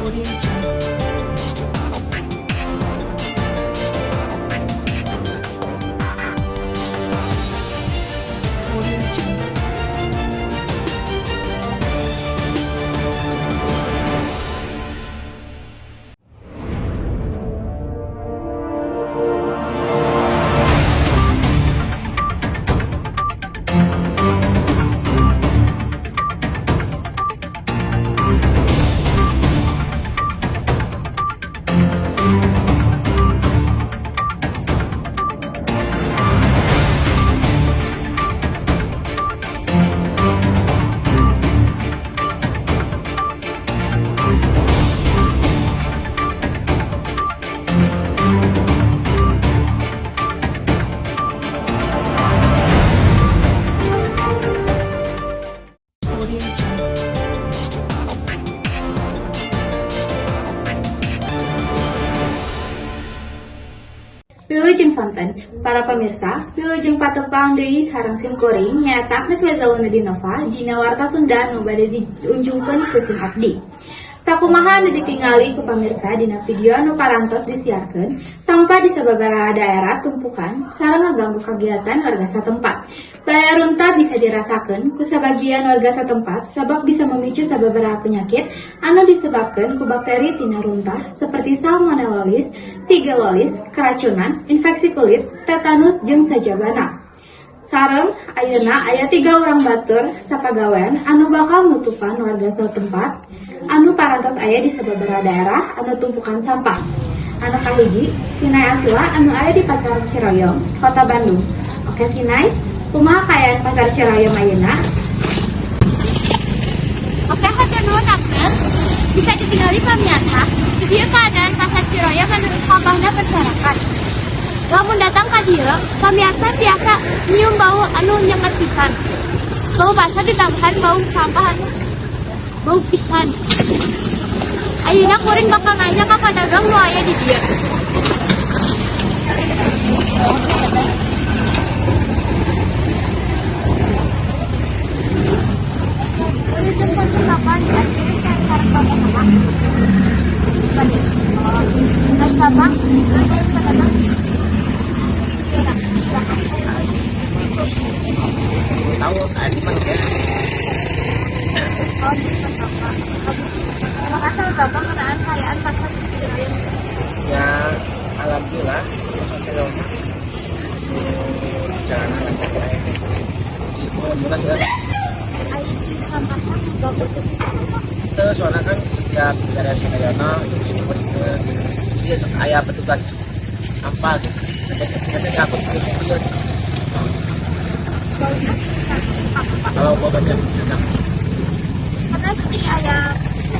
Audio Jungle. Audio Jungle. Audio Jungle. Wilujeng sonten, para pamirsa, wilujeng patepang deui sareng sim kuring nyaeta Agnes Wezaluna Dinova dina Warta Sunda nu bade diunjungkeun ku sim abdi. Sakumaha anu ditingali ku pamirsa dina video anu parantos disiarkeun, sampah di sababaraha daerah tumpukan sareng ngaganggu kagiatan warga satempat. Bahaya runtah bisa dirasakeun ku sabagian warga satempat sabab bisa memicu sababaraha penyakit anu disebabkeun ku bakteri tina runtah seperti salmonellosis, shigellosis, keracunan, infeksi kulit, tetanus, jeung sajabana. Sareng ayeuna aya tiga urang batur sapagawean anu bakal nutupan warga satempat anu parantos aya di sababaraha daerah anu tumpukan sampah. Anu kahiji, Sinai Asila anu aya di Pasar Ciroyom, Kota Bandung. Oke Sinai, kumaha kaayaan Pasar Ciroyom ayeuna? Oke, hatur nuhun, Agnes. Bisa ditinggali pamirsa, di dieu keadaan Pasar Ciroyom menurut sampahna berserakan. Lamun datang ka dieu, pamirsa tiasa nyium bau anu nyengat pisan. Bau pasar ditambahan bau sampah anu bau pisan. Ayeuna kuring bakal nanya ka pedagang nu aya di dieu. Wilujeng sonten, Bapak, diakhiri sareng Bapak sama. Dan Bapak, pedagang. Tahu kan ya. Oh, gitu, Bapak. Terima kasih, Bapak, ngeunaan kaayaan Pasar Ciroyom. Ya, alhamdulillah saya jalan lancar ya. Alhamdulillah ya. Ai sampahnya bagus sih, Bapak. Itu soalnya kan setiap daerah Sadayana itu pasti dia aya petugas sampah gitu. Nanti diangkut ke mobil. Baunya apa, Pak? Kalau mau baca sedang. Karena sering aya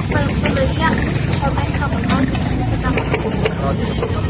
pembeli yang komen ke Bapak tentang Kalau tidak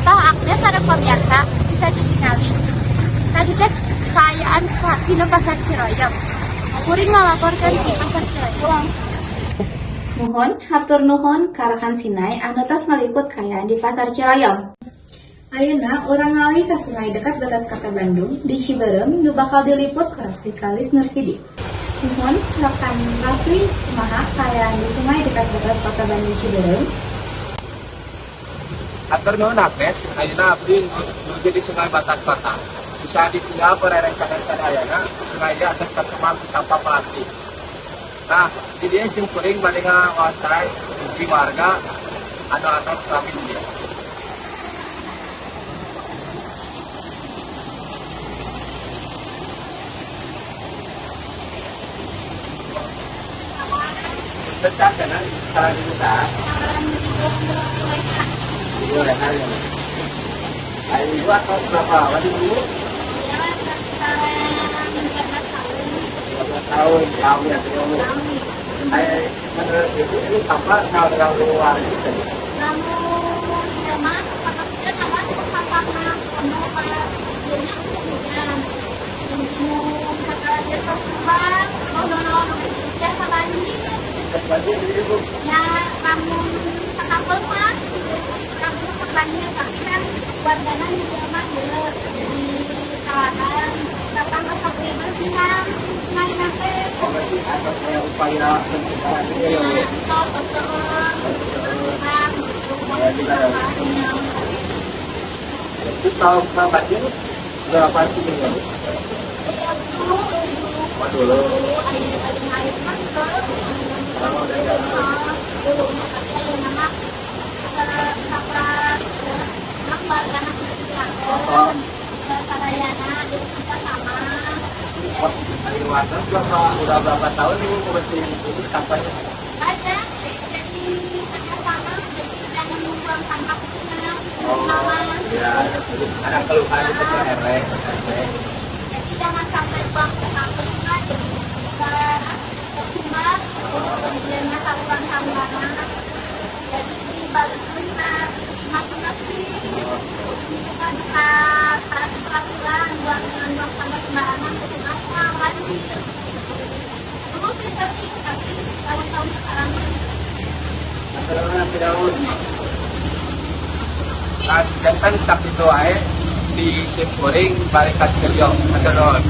Tah, Agnes sareng pemirsa, bisa ditingali. Tadi teh kaayaan dina Pasar Ciroyom. Kuring ngalaporkeun di Pasar Ciroyom. Muhun, hatur nuhun ka rekan Sinai anu tos ngaliput kaayaan di Pasar Ciroyom. Ayeuna urang ngalih ka sungai dekat batas Kota Bandung di Cibeureum nu bakal diliput ku Rafli Kalis Nursidi. Muhun, rekan Rafli, kumaha kaayaan di sungai dekat batas Kota Bandung Cibeureum? Hatur nuhun, Agnes, ayeuna abdi nuju di Sungai Batas Kota. Bisa ditinggal pererencangan sadayana, sungai di atas tercemar ku sampah plastik. Nah, di dieu sim kuring bade ngawawancarai hiji warga anu atos lami di dieu. Pecah kan, salah di usaha. Boleh ya. Ayo ibu atau berapa lama di dulu? 15 tahun, tahun ya, tahun. Ayo, menurut ibu ini sampah kalau terlalu luar gitu. Namun sama sama sampahna penuh pada hujan. Kata dia tersebar, oh no no, ya sama ini. Banjir di ibu. Ya, lamun sakampung mah, kampung banjir tapi kan Wargana di dieu mah ieu ditawaran datang ke kebersihan sungai teh. Oh, berarti ada kayak upaya pencegahan juga ya, Bu? Kebersihan gitu. Ya, kita ada. Itu tahun berapa sih? Berapa sih ini, Bu? Oh, dulu. Sekarang udah enggak. Dulu tapi ayeuna mah Oh, jadi sama. Dari warga udah berapa tahun nih, Bu, ngebersihin ini sampahnya? Banyak, jadi kerjasama, jadi jangan membuang sampah ke sungai. Oh, ya, jadi ada keluhan itu ke RW, ke RT. Jadi jangan sampai buang sampah ke sungai, jadi tersumbat, kemudian saluran sampah. Jadi dibalikin masing-masing bukan peraturan buang buang sampah sembarangan ke sungai lagi. Terus tapi tahun-tahun sekarang. Masalah tidak. Nah, janten sakitu wae di simkuring balik ka studio. Hatur nuhun.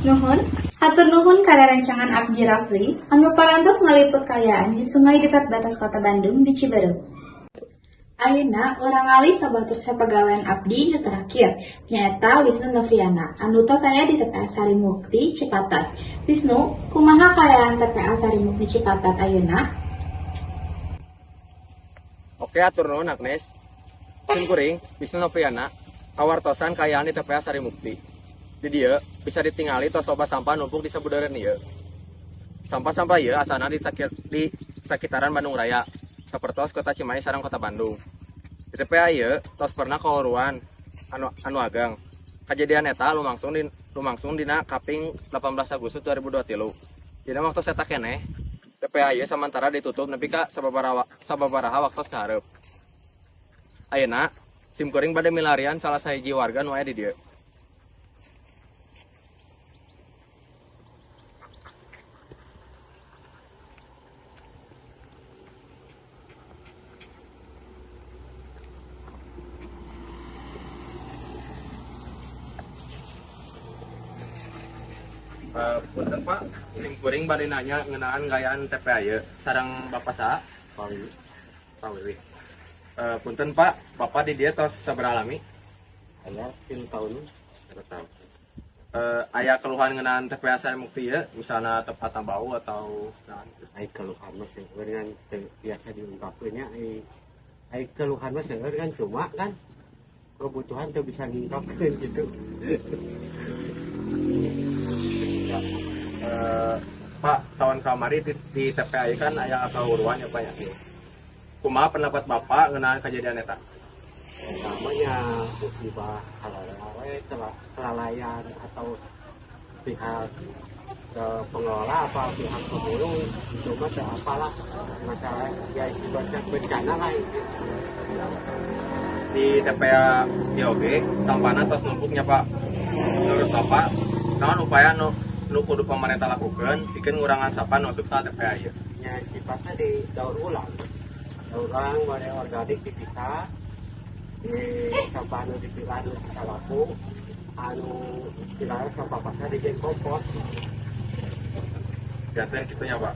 Nuhun, hatur nuhun kana rencangan Abdi Rafli anu parantos ngaliput kaayaan di sungai dekat batas kota Bandung di Ciberem. Ayeuna urang ngalih ka batur sapagawean abdi nu terakhir, nyaeta Wisnu Novriana, anu tos aya di TPA Sarimukti, Cipatat. Wisnu, kumaha kaayaan TPA Sarimukti Cipatat ayeuna? Oke, hatur nuhun, Agnes. Sim kuring, Wisnu Novriana, kawartosan kaayaan di TPA Sarimukti. Di dieu bisa ditingali tos loba sampah numpuk di sabudeureun ieu. Sampah-sampah ieu asalna di sakitaran Bandung Raya, sapertos Kota Cimahi sareng Kota Bandung. Di TPA ieu tos pernah kahuruan anu anu ageng. Kajadian eta lumangsung dina kaping 18 Agustus 2023. Dina waktu eta keneh, TPA ieu samantara ditutup nepi ka sababaraha waktu ka hareup. Ayeuna sim kuring bade milarian salah sahiji warga nu aya di dieu. Punten Pak, sim kuring bade nanya ngeunaan kaayaan TPA ieu sareng Bapak saha? Pak Wiwi. Pak Wiwi. Punten Pak, Bapak di dieu tos sabaraha lami? Aya 3 tahun. 3 tahun. Aya keluhan ngeunaan TPA Sarimukti ieu, misalnya tempatna bau atau naon? Ai keluhan mah seueur kan teu biasa diungkapkeun nya, ai ai keluhan mah seueur kan, cuma kan kebutuhan teu bisa diungkapkeun gitu. Ya. Pak, tahun kamari di TPA ieu kan aya kahuruan ya, Pak, ya. Kumaha pendapat Bapak ngeunaan kejadian eta? Namanya musibah halal kelalaian atau pihak pengelola apa pihak pemulung itu mah teu apalah, masalah ya sifatnya bencana lah itu. Di TPA ieu oge sampahna tos numpuknya, Pak. Menurut Bapak, naon upaya nu kudu pemerintah lakukan pikeun ngurangan sampah nu asup ka TPA ieu? Ya, sifatnya di daur ulang, daur ulang model organik dipisah, di sampah anu dipilah anu bisa laku, anu istilahnya sampah pasar dijadiin kompos. Janten kitu nya, Pak.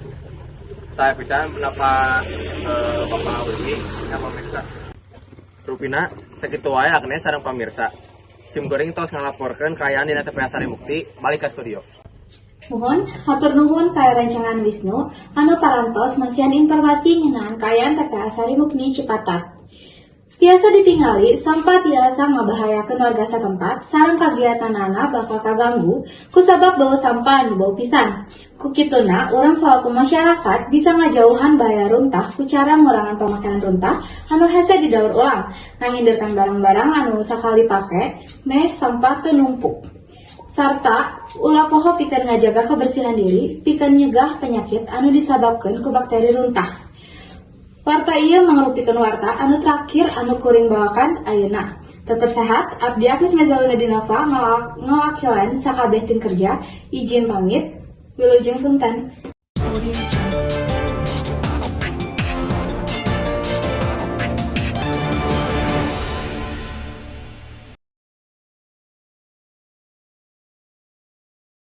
Saya bisa pendapat Bapak Wiwi ya, pemirsa. Rupina sakitu wae Agnes sareng pamirsa. Sim kuring tos ngalaporkeun kaayaan dina TPA Sarimukti, balik ke studio. Muhun, hatur nuhun ka rencangan Wisnu anu parantos masihan informasi ngeunaan kaayaan TPA Sarimukti Cipatat. Biasa ditingali, sampah tiasa ngabahayakeun warga satempat sareng kagiatanana bakal kaganggu kusabab bau sampah anu bau pisan. Ku kituna, urang salaku masyarakat bisa ngajauhan bahaya runtah ku cara ngurangan pemakaian runtah anu hese didaur ulang, ngahindarkan barang-barang anu sakali pake, meh sampah teu numpuk. Sarta ulah poho pikeun ngajaga kebersihan diri pikeun nyegah penyakit anu disababkeun ku bakteri runtah. Warta ieu mangrupikeun warta anu terakhir anu kuring bawakan ayeuna. Tetep sehat, Abdi Agnes Mezaluna Dinova ngawakilan sakabeh tim kerja, izin pamit, wilujeng sonten. Audio.